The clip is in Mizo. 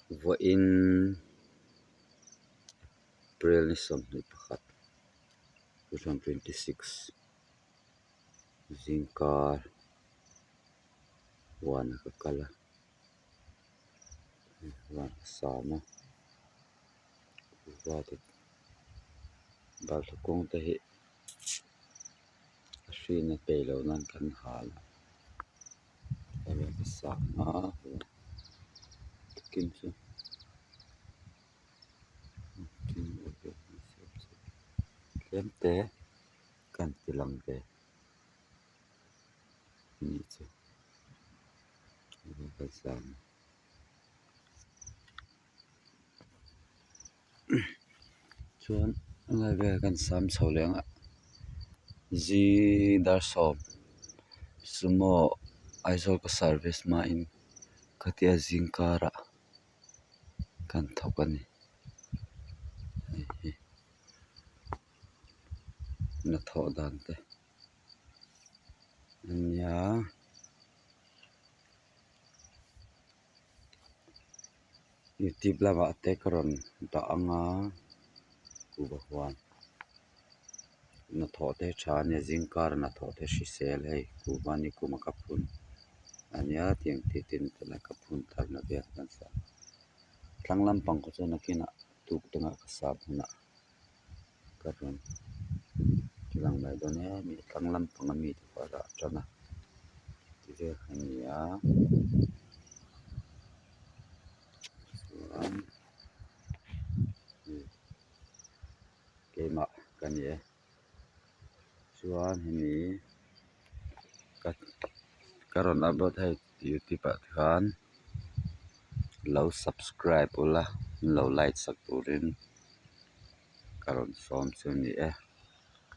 Vawiin April ni 21 2026 zingkar huanah ka kal a huan ka sam a kuhva te balhla kawng te hi a hrin a peih loh nan kan hal a. Tlem te kan ti lang ve anih chu chuan helai velah kan sam chho leh ang a zing dar sawm sumo Aizawl ka service hmain khatia zing karah kan thawk a ni hei hi hnathawh dan te a nia. Youtube lamah te ka rawn dah ang a kuhva huan hnathawh te tha a nia zingkar hnathawh te hrisel hei kuhva ni kuma ka phun a nia tiang tih tin tunah ka phun thar na vel kan sa thlang lampang kawh chuan nakinah tuk dangah ka sa hunah ka rawn ti lang mai dawn em a thlang lampang ami te pawh a rah tan a ti vel a ni a chuan keimah ka ni e chuan hemi ka ka rawn upload hei youtube ah te khan lo subscribe ula min lo like sak turin ka rawn sawm chu a ni e.